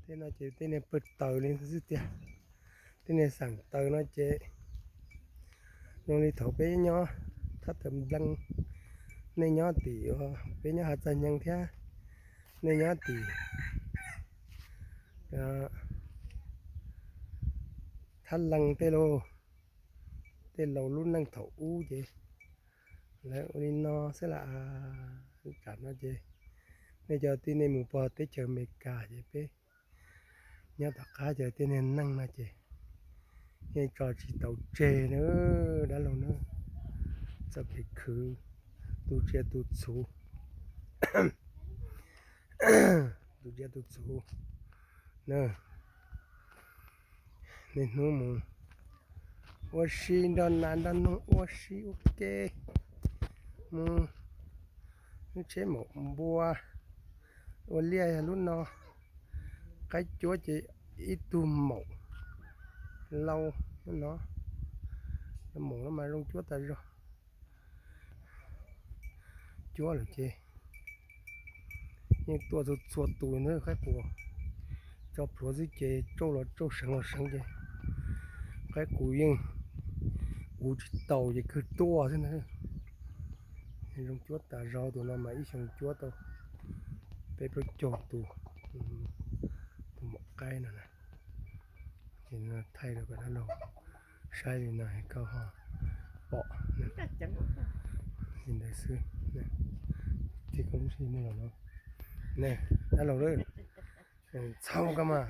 Tej no ces tej niag pawg taws li xwb tiag. Tej niag xeem taws no ces zoo li thaum peb nyob thab taws nplees, nej nyob tim, peb nyob hav txaj nyeeg thiab, nej nyob tim thab lees tej lauj, tej laus lub neej thaum ub ces lawv ua li no xwb las. Tam no ces nej cov tij nej mus pog teb chaws Amelikas ces peb nyob tom qab ces tej niag neeg no ces yeej tso tsis tau tseg na dab laug na. Txoj kev khwv, tu tsiaj tu txhuv, tu tsiaj tu txhuv na. Niaj hnub mus ua si nrog nas nrog noog ua si ua ke, mus tsheb maum npua ua liaj yog lub no, qaib cuab ces ib tug maum lau no, maum no mas zoo cuab tas zog. Cuab lawm ces yeej tuaj txhua txhua tus na, qaib qus tso plhuav xwb ces tsauj los tsauj seev los seev ces qaib qus yeej uv tsis taus ces kawg tuaj xwb na. Zoo cuab tas zog, tus no mas ib xyoo cuab tau peb plaub caug tus, tus maum qaib no na. Ces thaij rau kom dab laug saib li no koj ho pom li ntawd xwb. Ces koj lub sij hawm no, dab laug, ntxhoo koj mas,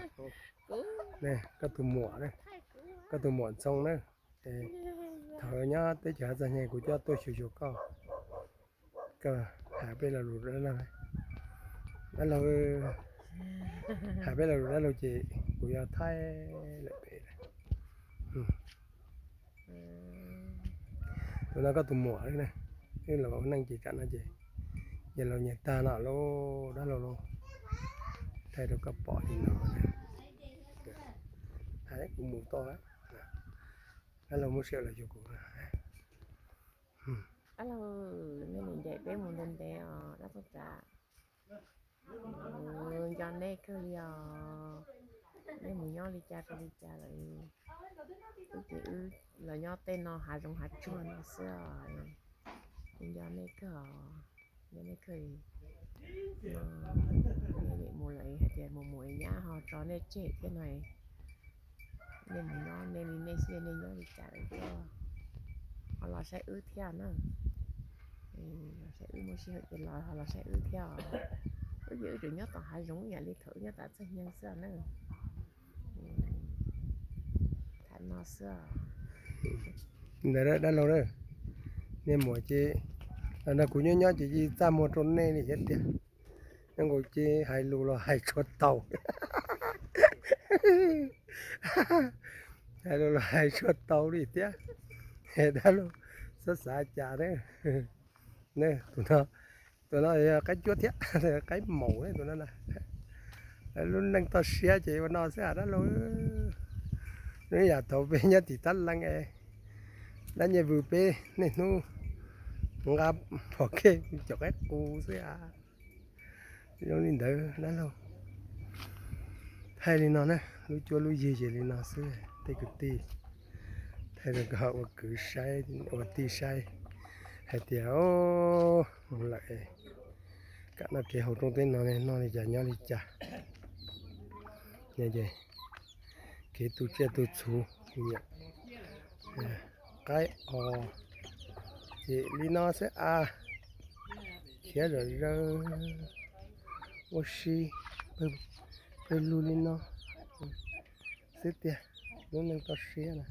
koj tus muam, koj tus muam ntxhoo na. Thaum nyob teb chaws Hav Txaj Nyeeg kuv coj tuaj xyuas xyuas koj, koj hais peb lo lus dab laug, dab laug, hais peb lo lus dab laug ces kuv yuav thaij lawm pem. Tus no koj tus muam na, wb los ua neej ces tsam no ces yog laus nyias tag no lauj dab laug lauj. Thaij rau koj pom li no, kuv mus toj, dab laug muab sia los xyuas kuv. Dab laug, nej nim ncaim peb mus ntev ntev os dab Tooj Tsav. Nco nej kawg li os. Nej mus nyob li cas rau li cas lawm? Wb ces wb los nyob tej no hav zoov hav tsuag no xwb os. Nco nej kawg os. Nco nej kawg. No nej nim mus lawm hais tias mus mus es nyab ho tso nej tseg thiab no. Nej mus nyob nej li nej xwb, nej nyob li cas lawm thiab. Ho los saib wb thiab na. Los saib wb, muaj sij hawm ces los ho los saib wb thiab os. Wb ces wb tseem nyob tom hav zoov ib yam li thaum wb nyob tom Txaj Nyeeg xwb na. Tham no xwb os. Ntawd dab laug, niaj muam ces los nrog kuv nyob nyob ces txaj muag rau nej li thiab tiag. Nyob nkaus ces hais lus los hais tshua tau. Hais lus los hais tshua tau li thiab. Dab laug txhob xav cas na. Tus no, tus no yog qaib cuab thiab, qaib maum tus no na. Lub neej toj siab ces ua no xwb dab laug. Zoo yam thaum peb nyob tim Thab Leej es dab Nyiaj Vws peb niaj hnub nqa phom kej caum qaib qus xwb. Zoo li ntawd dab laug. Thaij li no na, lub cuab lub yig ces li no xwb tej kwv tij. Thaij rau kom ua kwv saib ua tij saib hais tias mus lawm, kam noj kev haus rooj teb no, noj li cas nyob li cas. Ces kev tu tsiaj tu txhuv, qaib os, ces li no xwb a. Khiav zom zaws ua si pawg lug li no xwb tiag. Lub neej toj siab na,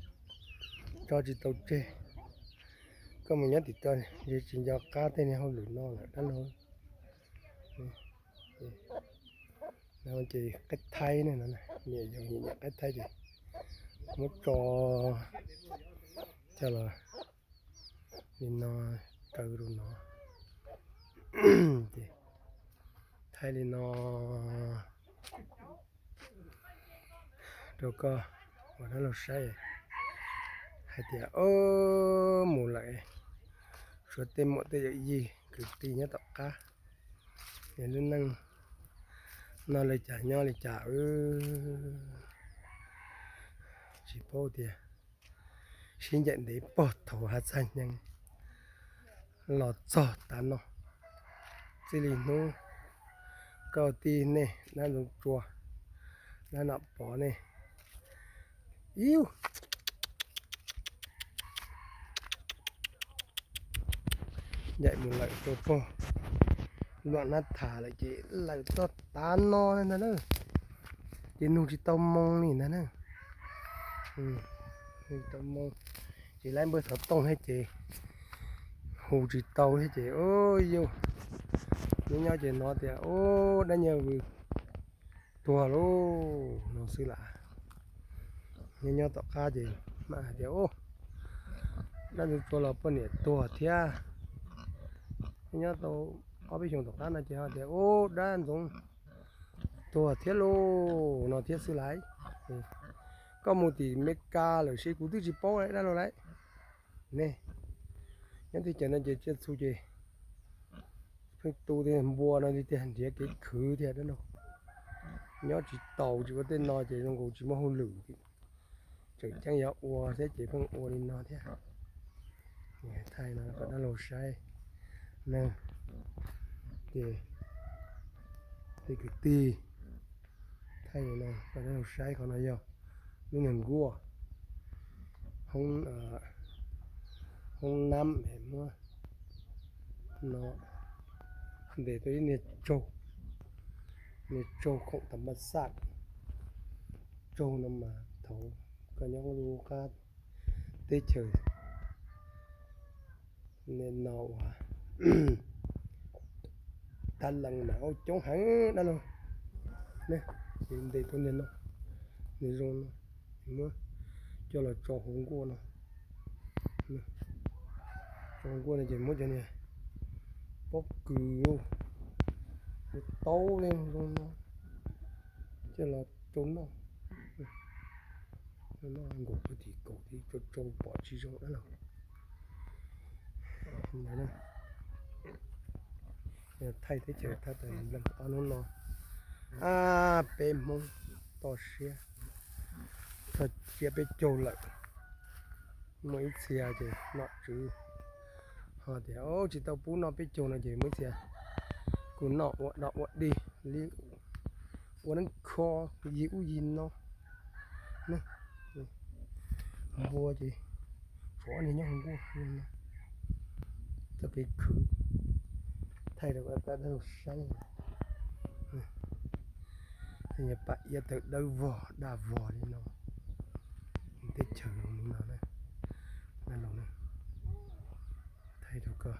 tso tsis tau tseg. Koj mus nyob tim ko tsis nco qab tej niag hauj lwm no lawm dab laug. Ces qaib thaib ne, niam yau nyiam nyiam qaib thaib ces muab tso coj los li no, kaw rau no. Ces thaij li no rau koj uas dab laug saib hais tias mus lawm, tshuav tej muam tej yawm yij kwv tij nyob tom qab, es lub neej No li cas nyob li cas, tsis paub tias sib ncaim ntev pog thaum hav txaj nyeeg los txog tav no. Txij li hnub koj tij nej dab ntxoov tsua, dab nom pov nej, iv, ncaim mus lawm rau pog luam nab tham lawm ces lawm txog tav no ntag na. Ces nug tsis tau moo li ntag na. Tsis tau moo, ces laib npawb xov tooj thiab ces hu tsis tau thiab ces, yus nyob nyob ces hnov tias, ub, dab nyab vwm tuag lauj no xwb las. Nyob nyob tom qab ces mam hais tias, ub, dab ntxoov tsua los poj niam tuag thiab. Nyob nyob tau ob peb xyoos tom qab no ces ho tias, ub, dab ntxoov tuag thiab lauj no thiab xwb las. Koj mus tim Mes Kas lawm seb kuv twb tsis paub dab laug lauj. Ne, nyob teb chaws no ces tsiaj txhu ces pheej tu tiag, npua no tiag, nrhiav kev khwv tiag dab laug. Nyob tsis taus tsis ua tej no ces zoo nkaus tsis muaj hauj lwm, tseem ceeb yuav ua thiab ces pheej ua li no thiab. Thaij no kom dab laug saib na, ces tej kwv tij, thaij no kom dab laug saib, qhov no yog lub niag nkuaj hoob nab es muab no ntes tau ib niag tsaug, niag tsaug khoom tam maj xaj. Tsaug no mas thaum koj nyob lub qab teb chaws no uas thab lees mas ua coob heev dab laug. Ces ntes tau niag no, niag zoo no, muab coj los tso hauv nkuaj no. Tso hauv nkuaj no ces muab cov niag pob kws, niag taub li zoo no coj los rau noj. Noj nkaus puag tim kaum thiab, tsau tsau pom tsis zoo dab laug. Thaij teb chaws thaj tawm nplees ob hnub no, ab, peb Hmoob toj siab, txog tsiab peb caug lawm. Muaj ib txhia ces nom tswv ho tias, o, tsis tau pub noj peb caug no ces muaj ib txhia kuj noj ua dog ua dig li, ua neeb kho yig ub yig no. Npua ces tshuav niag nyob hauv nkuaj no, txoj kev khwv, thaij rau dab laug saib. Yog pam iab tawg dawb vog daj vog li no, teb chaws zoo li no na, dab laug na. Thaij rau koj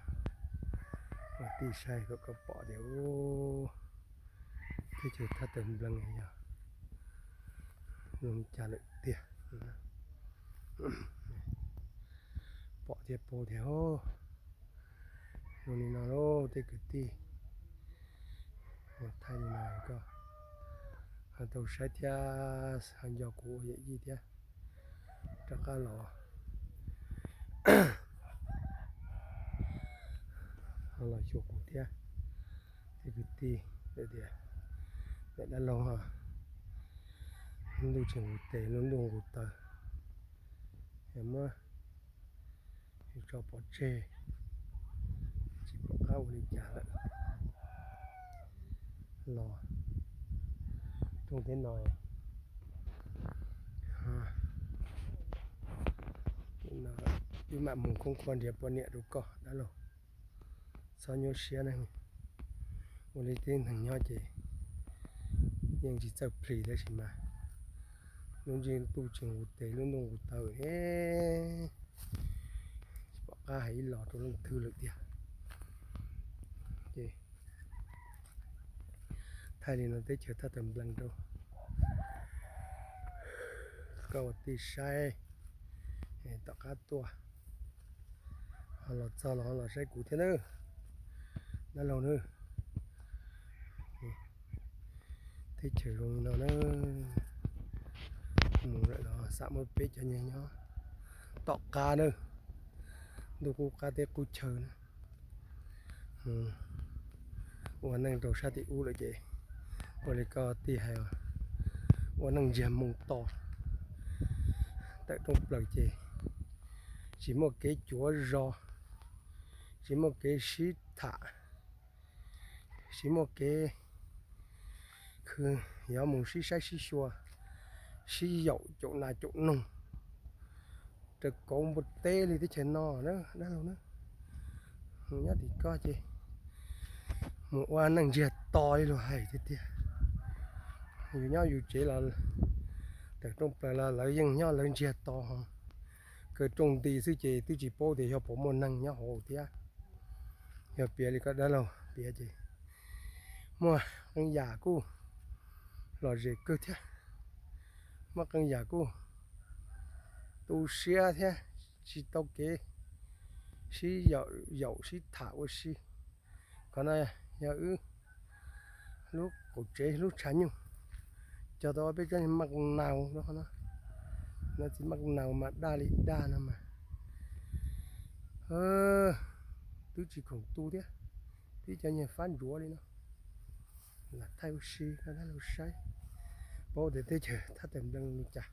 ua tij saib kom koj pom tias, u, teb chaws thaj tawm nplees yog zoo li cas lawm tiag. Pom thiab paub tias, o, zoo li no lauj tej kwv tij. Thaij li no koj ho tau saib thiab ho nco kuv ua yawm yij thiab, rov qab los ho los xyuas kuv thiab. Tej kwv tij, tias dab laug ntuj tsis nqus tes lub ntuj nqus taw es muab tso pov tseg, tsis pom qab ua li cas lawm. Los rooj teb no, wb mam mus khoob khuab nrhiav poj niam rau koj dab laug. Txhob nyuaj siab ne, ua li tib neeg nyob ces yeej tsis txawj plis tab sis mas lub ntuj tsis nqus tes lub ntuj nqus taw, tsis pom qab hais ib los rau leej twg lawm tiag. Ces thaij li no teb chaws thaj tawm nplees rau koj ua tij saib, tom qab tuaj ho los txog los ho los saib kuv thiab nawb dab laug nawb. Teb chaws zoo li no na, mus lawm los xam muaj peb cov nyuag nyob tom qab nawb, ntuj qub qab teb qub chaw na. Ua neej rau sab tim ub lawm ces Ua li koj tij hais, ua neej ntsiag moo to, tawm rooj plaws ces tsis muaj kev cuav zos, tsis muaj kev sib tham, tsis muaj kev khwv, yuav mus sib saib sib xyuas, sib yaum caum nas caum noog raws kauv npua teb li teb chaws no na dab laug na. Nyob tim koj ces mus ua neej ntsiag to li luag hais tiag tiag. Yus nyob yus tsev los tawm rooj plaws los lawv yeej nyob lawv ntsiag to ho, kaw rooj nti xwb ces twb tsis paub tias yog puas muaj neeg nyob hauv thiab. Yog piav li koj dab laug piav ces muaj qee yam kuj lom zem kawg thiab, muaj qee yam kuj tu siab thiab, tsis tau kev sib yaum sib tham ua si. Qhov no yog wb lub qaum tsev lub tshav nyuj, cog tau peb tsob niag maj naus no, no txiv maj naus mas daj li daj no mas twb tsis khoom tu thiab, twb cov niag fab ntsuav li no. Lam thaij ua si koj dab laug saib, paub tias teb chaws thaj tawm nplees li cas.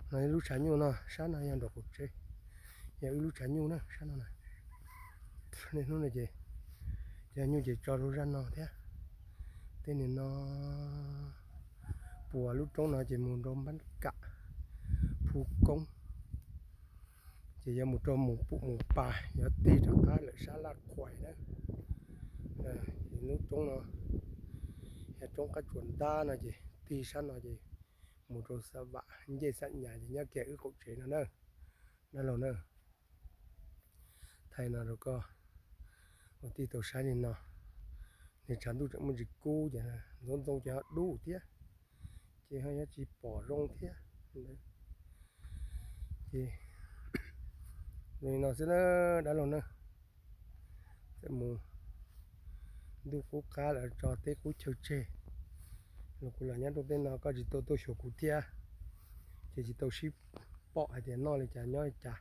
No lub tshav nyuj no, sab no yog nraum qaum tsev, yog wb lub tshav nyuj na sab no na. Niaj hnub no ces cov nyuj ces tso rau zaj no thiab. Tej niag no puas lub roob no ces mus rau Npab Kam, Phu Koob, ces yuav mus rau mus pum mus pas yuav tig rov qab lawm sab Laj Khuais na. Lub roob no yog roob qab tsuas ntab no ces tig sab no ces mus rau Xa Vam Ncej Xa Nyas ces nyob kiag wb qaum tsev no na, dab laug na. Thaij no rau koj ua tij tau saib li no. Niag tshav ntuj tseem muaj ntsis kub ces ntxoov ntxoo ces ho dub thiab, ces ho yuav tsis pom zoo thiab. Ces zoo li no xwb na dab laug na. Txawm mus ntuj qub qab lawm tso teb qub chaw tseg los kuv los nyob rau tej no koj tsis tau tuaj xyuas kuv thiab, ces tsis tau sib pom hais tias noj li cas nyob li cas,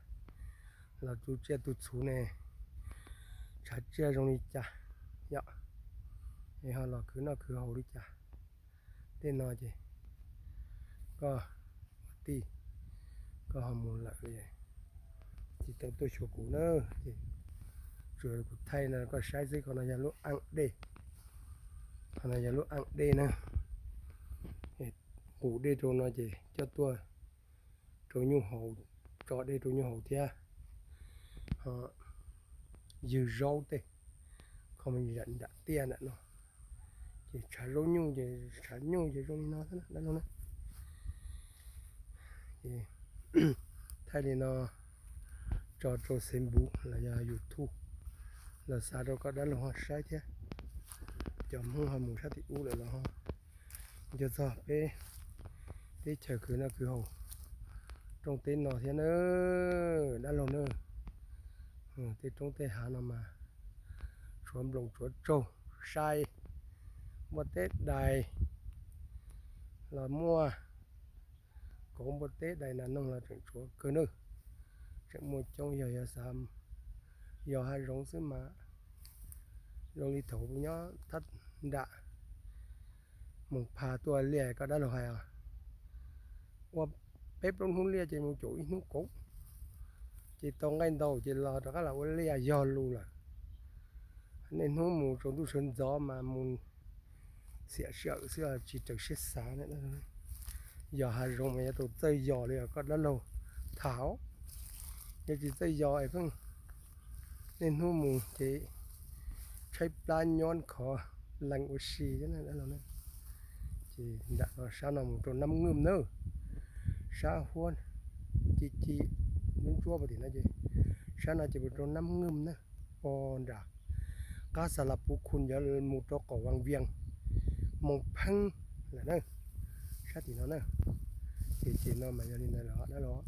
los tu tsiaj tu txhuv ne, tshav tsiaj zoo li cas, yog es ho los khwv noj khwv haus li cas. Tej no ces koj ua tij koj ho mus lawm, tsis tau tuaj xyuas kuv na. Ces tsuas kuv thaij no koj saib xwb, qhov no yog lub eej dej, qhov no yog lub eej dej na. Qus dej rau no ces coj tuaj rau nyuj haus, tso dej rau nyuj haus thiab. Ywg zaub tej, qhov nram tiaj ntawm no ces tshav zaub nyuj ces tshav nyuj ces zoo li no dab laug na. Thaij li no tso rau Facebook los yog YouTube los xa rau koj dab laug ho saib thiab. Cov Hmoob ho mus sab tim ub lawm los ho nco txog peb teb chaws khwv noj khwv haus rooj teb no thiab na dab laug na. Tej roob tej hav no mas tshuav nploos tshuav tsaug sai, npua teb dais los muaj, kauv npua teb dais nas noog los tseem tshuav kawg nawb. Tseem muaj coob, yog yog xav yos hav zoov xwb mas zoo li thaum nyob thab nram Moos Phas tuaj liaj koj dab laug hais os, ua peb plaub hnub liaj ces mus caum ib hnub kauv, ces tau nqaij ntau ces los rov qab los ua liaj yog lus lawm. Niaj hnub mus tsaus ntuj sawv ntxov mas mus xiam sij hawm xwb tsis raws siab xav. Yos hav zoov mas yuav tau txawj yos li os koj dab laug tham, yog tsis txawj yos es pheej niaj hnub mus ces tshaib plab nyob khov lees ua si thiab dab laug na. Ces nram no sab no mus rau Nab Ngwj nawb, sab huab ci ci ntsuab ntsuab puag tim no ces sab no ces mus rau Nab Ngwj na, pog nram qab Xa Las Puv Khu yuav mus rau qaum Vaj Vias, Moos Pheeb lawm na, sab tim no na. Ces ces no mas yog li ntawd los dab laug,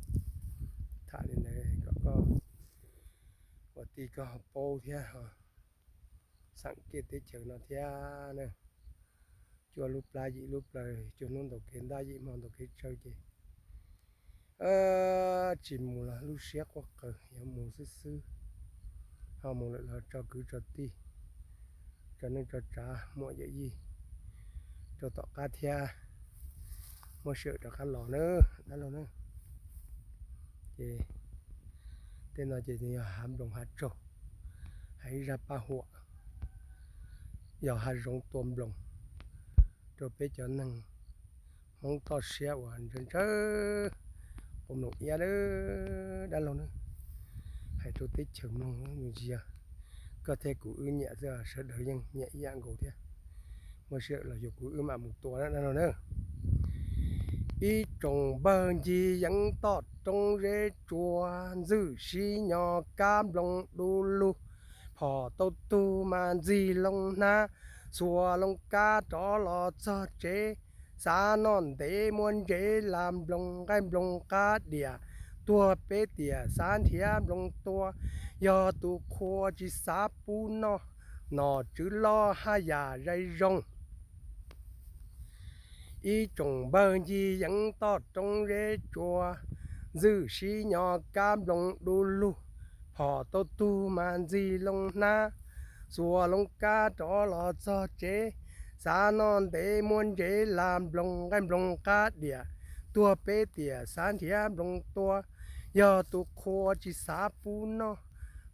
tham li ntawd kom koj ua tij koj ho paub thiab ho xeem kiag teb chaws no thiab na. Cuaj lub plab yim lub plaws, cuaj hnub ntaus kev ntab yim hmo ntaus kev tsawg ces tsis mus los lub siab quaj qaws yuav mus xwb xwb. Ho mus lawm los tso kwv tso tij, tso neej tso tsav muam yawm yij, rau tom qab thiab, muaj sij hawm rov qab los na dab laug na. Ces tej no ces yog hav nploos hav tsaug, hais ib zaj paj huam, yog hav zoov tua nploos rau peb cov neeg Hmoob toj siab uas ntshaw ntshaw quav nploos iab na dab laug na. Hais rau teb chaws mloog nws tsis yog koj thiab kuv wb nyiam xwb, sawv daws yeej nyiam ib yam nkaus thiab. Muaj sij hawm los xyov kuv wb mam mus tua na dab laug na. Ib tsoom npawg ncig yeev toj roob zeb tsua, ntxwj sib nyo kab nploos du lug, phom tau tug mas ntxig loo hnab, xuas loo kab rov los txog tsev, xav noj ntev muab ntsev la nploos, nqaij nploos qab diam, tuag peb tiam xav nrhiav nploos tua, yog tus qhua tsis xav pub noj, nom tswv loj haj yam zais zoo. Ib tsoom npawg ncig yeev toj roob zeb tsua, ntxwj sib nyo kab nploos du lug, phom tau tug mas ntxig loo hnab, xuas loo kab rov los txog tsev, xav noj ntev muab ntsev la nploos, nqaij nploos qab diam, tuag peb tiam xav nrhiav nploos tua, yog tus qhua tsis xav pub noj,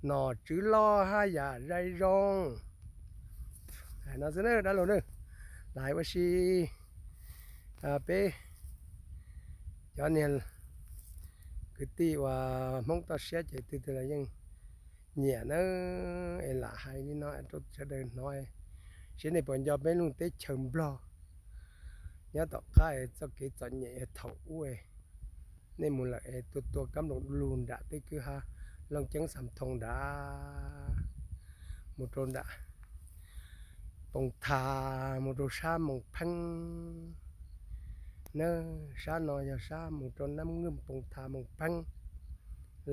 nom tswv loj haj yam zais zoo. Hais no xwb na dab laug na. Lais ua si peb cov niag kwv tij uas Hmoob toj siab ces twg twg los yeej nyiam na, es lam hais li no rau sawv daws hnov, seb nej puas nco peb lub teb chaws Nplog nyob tom qab txoj kev txom nyem thaum ub. Nej mus lawm es tua tua kab nploos du lug nram tej kwj ha Looj Ceeb Xam Thoo nrad, mus rau nram Poos Tha, mus rau sab Moos Pheeb na, sab no yog sab mus rau Nab Nwj, Poos Tha, Moos Pheeb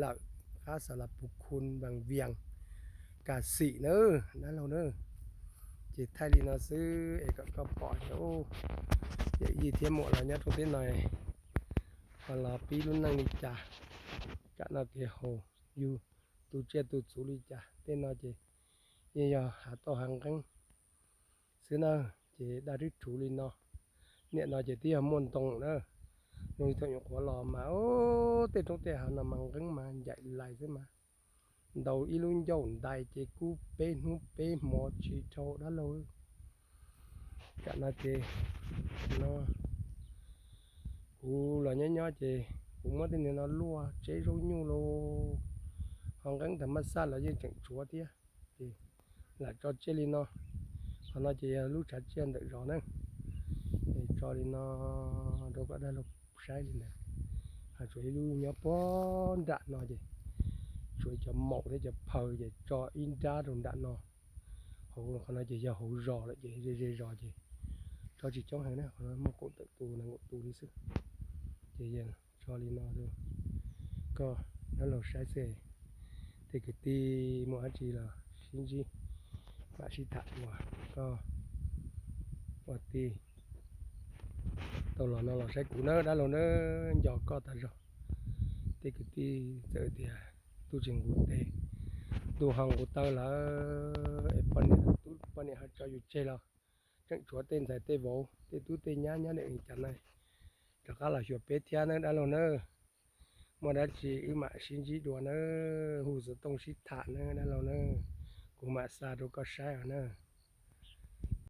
lawm, qab Xa Las Pus Khu, Npaas Vias, Kas Xim na dab laug na. Ces thaij li no xwb es kom koj pom tias yawm yij thiab muam los nyob rau teb no ho los pib lub neej li cas, kam noj kev haus, yug tu tsiaj tu txhuv li cas. Tej no ces yeej yog hav tauj hav nqeeb xwb na. Ces daj rwb rhuv li no, niaj no ces twb yog muaj ntoo na. Zoo li thaum nyuam qhuav los mas tej roob tej hav no mas nqeeb mas ncaim lais xwb mas, ntaus ib lub ncauj ntais ces kub peb hnub peb hmo tsis dhau dab laug. Tam no ces no kuv los nyob nyob ces kuv muab tej niag no luaj tseb zaub nyuj lauj, ho nqeeb tag mab xaj los yeej tseem tshuav thiab. Ces lam tso tsiaj li no. Qhov no ces yog lub tshav tsiaj ntawm zos na. Es tso li no rau kom dab laug saib li ntawd. Ho tshuav ib lub nyob puag nram no ces tshuav cov maum thiab cov phaw ces tso ib nrab rau nram no. Hauv qhov no ces yog hauv zos lawm ces ze ze zos ces tso tsis coob heev na, qhov no muaj kaum tawm tus nees nkaum tus li xwb. Ces tso li no rau koj dab laug saib xwb. Tej kwv tij muaj dab tsi los sib ntsib mam sib tham dua. Koj ua tij tau los no los saib kuv na dab laug na, nco koj tas zog. Tej kwv tij txawm tias tub tsis nqus tes, ntuj ho nqus taw lawm es poj niam tub poj niam ho tso yus tseg los tseem tshuav tej ntxhais tej vauv tej tub tej nyab nyob ntawm li cas na, rov qab los xyuas peb thiab na dab laug na. Muaj dab tsi wb mam sib ntsib dua na, hu xov tooj sib tham na dab laug na. Kuv mam xa rau koj saib os na.